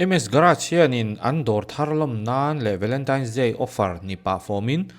MS Garage hianin an dawr thar lawm nan leh Valentine's Day offer ni pah fawmin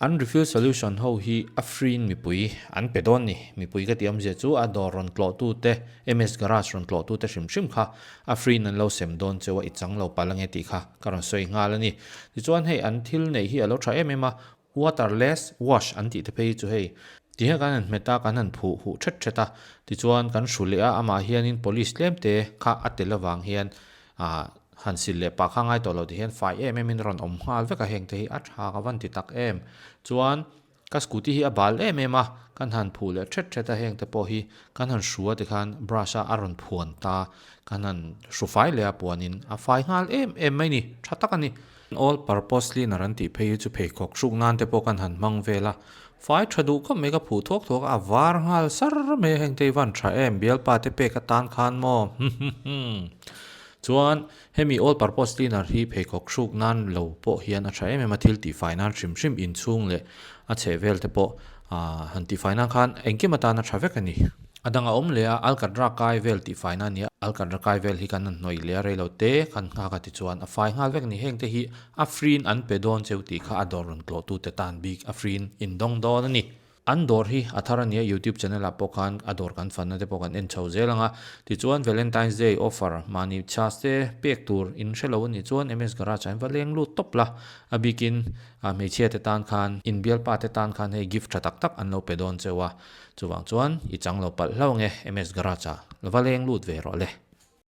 an refill solution ho hi a free in mipui an pe dawn ni. Mipui ka tih awmzia chu a dawr rawn tlawhtute, MS Garage rawn tlawhtute hrim hrim kha a free in an lo sem dawn cheu a, i chang lo palh ange tih kha ka rawn sawi nghal a ni. Tichuan hei an thil neih hi a lo tha em em a, Waterless wash an tih te phei chu hei ti hian kan han hmet a, kan han phuh huh thet thet a, tichuan kan hru leh a, amah hianin polish tlem te kha a tel avang hian ah han sil leh pah kha ngai tawh lo ti hian fai em em in rawn awm nghal vek a, heng te hi a tha ka van ti tak em. Chuan ka scooty hi a bal em em a, kan han phuh leh thet thet a, heng te pawh hi kan han hru a tikhan brush a a rawn phuan ta, kan han hru fai leh a puanin a fai nghal em em mai ni, tha tak a ni. All purpose cleaner an tih phei hi chu pheikhawk hruk nan te pawh kan han hmang vel a, fai tha duh khawp mai ka phuh thuak thuak a, a var nghal sar mai a, heng te hi van tha em, bialpa te pek atan khan maw huhuhu. Chuan hemi all purpose cleaner hi pheikhawk hruk nan lo pawh hian a tha em em a, thil tihfai nan hrim hrim inchhung leh a chheh vel te pawh han tihfai nan khan engkim atan a tha vek a ni. A dang a awm leh a, Alkatra kai vel tih faina a nia. Alkatra kai vel hi kan han hnawih leh a, reilo te kan nghak a tichuan a fai nghal vek a ni. Heng te hi a free in an pe dawn cheu tih kha a dawr rawn tlawhtute tan bik a free in in dawng dawn a ni. An dawr hi a thar a nia, YouTube channel ah pawh khan a dawr kan fanna te pawh kan en chho zel ang a. Tichuan Valentine's Day offer mahni chhas te pek tur in hre lo a nih chuan MS Garage ah in va leng lut tawp la. A bikin hmeichhia te tan khan, inbialpa te tan khan hei gift tha tak tak an lo pe dawn cheu a. Chuvang chuan i chang lo palh hlauh nge MS Garage ah va leng lut ve rawh le.